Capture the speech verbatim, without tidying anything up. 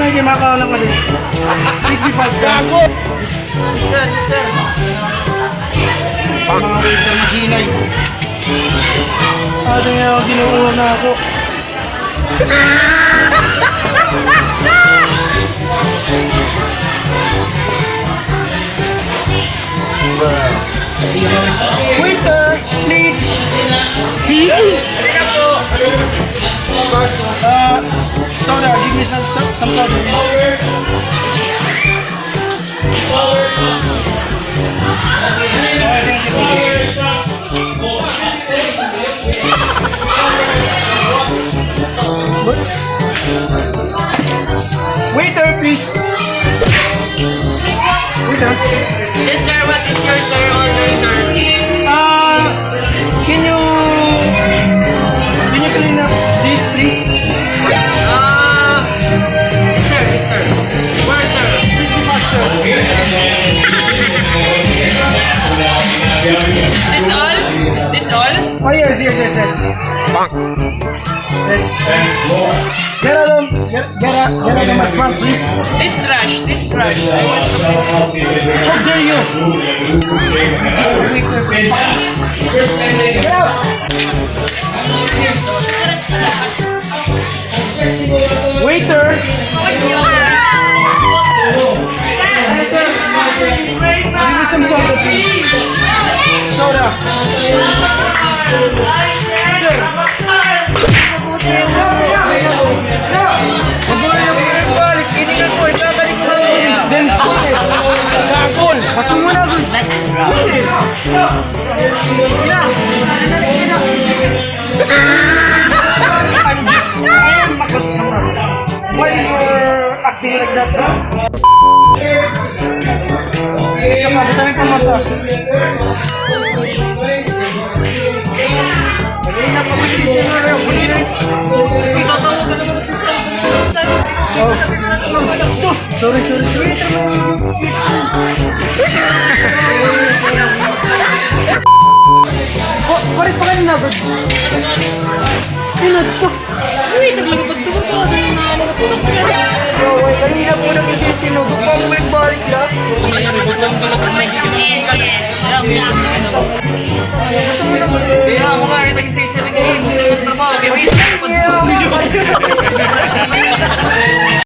Sige, makaon na kami. Please be faster. Gago! Yes, yes, sir. Yes, sir. Mga waiter, maghinay. Ano nga, Ginoo nako. Waiter, please. Boss, uh, soda, give me some, some, some soda, please. Waiter, please. Waiter. Yes, sir. What is your, sir, order, sir? Uh, can you, can you clean up this, please? Uh, yes, sir. Yes, sir. Where, sir? Please be faster. Is this all? Is this all? Oh, yes, yes, yes, yes. Yes. Get out of, get, get out, get out of my front, please. This trash, this trash. How dare you? Just a quick, quick, quick. Get out! Waiter! Give me some soda, please. Soda. Sir. Magulo na po yung balik. Ini nga po, ibabalik ko lang po. Then, full. Full. Pasok mo na, full. I'm just, I am a customer. Why you're acting like that, ha? Isa pa, butangin pa, masa. Kanina pa ko yung scenario. Oh. Sorry, sorry, sorry. Oh, parit pa kanina, bro. Ano to? Uy, tagal ko pagtubag ko. Ano na, ano na, pulak na. Bro, ay, kanina po na kasi sinugot pa, bumalik-balik lang. Kaya mo nga, ito kasi sisirin ko, eh, gusto ko trabaho, kaya wait.